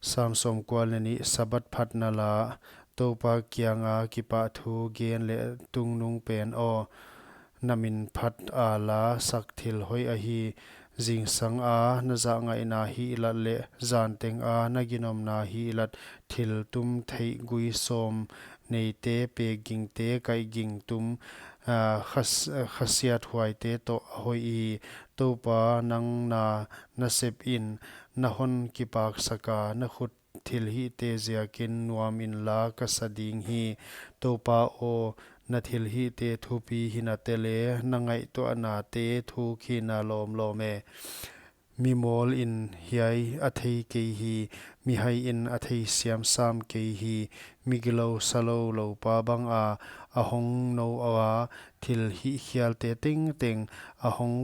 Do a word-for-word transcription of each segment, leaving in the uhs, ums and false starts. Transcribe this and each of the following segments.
Sam sawmkua leh nih. Sabbath phatna la. Toupa kianga kipahthu gen leh tungnungpen aw, na min phat a la sak thil hoih ahi. Zingsanga na zahngaihna hihlat leh zanteng a na ginomna hihlat, thil tum theih gui sawm neite, pek gingte, kaih ging tum, ah, khas-, khasiathuaite toh a hoih hi. Toupa, nang na nasep in na hon kipaksaka, na khut thilhihte ziakin nuam inla ka sa ding hi. Toupa aw, na thilhihte thupi hinate leh na ngaihtuahnate thuk hina lawmlawm e. Mi mawl in hiai a thei kei hi, mi hai in a theisiam sam kei hi. Migilou salou loupa banga a hong nou a, thilhih khialte tengteng a hong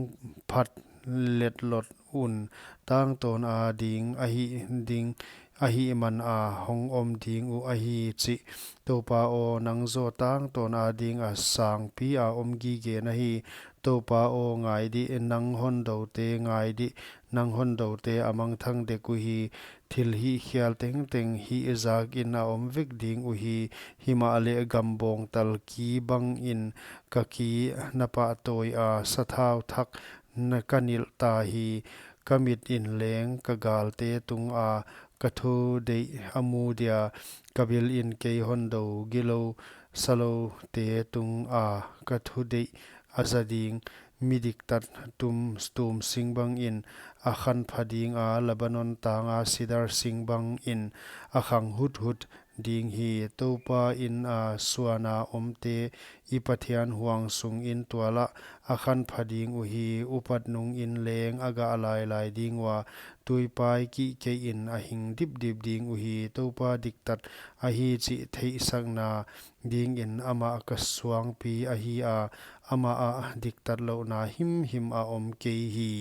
phat letlot un, tangtawn a ding ahi ding, ahihman a hong om ding uh ahi chih. Toupa aw, nang zaw tangtawn a dinga sangpi a om gige na hi. Toupa aw, ngai dih, nang hondoute, ngai dih, nang hondoute a mangthang dek uhi. Thilhih khial tengteng hihzakin a om vek ding uhi. Himahleh gambawng tal ki bangin ka ki na pahtawi a, sathau thak na ka nilh ta hi. Ka mit in leng ka galte tunga ka thudeih a mu dia, ka bil in kei hondou gilou saloute tunga ka thudeih a za ding. Mi diktat tum, tum sing bangin a khanpha dinga, Lebanon tanga sidar sing bangin a khang huthut ding hi. Toupa in a suana omte, i Pathian huang sungin tualah a khanpha ding uhi. Upat nungin leng a gah lailai ding ua, tuipai kihkeihin a hing dipdip ding uhi. Toupa diktat ahi chih theihsakna dingin amah ka suangpi ahi a, amah ah diktatlouhna himhim a om kei hi.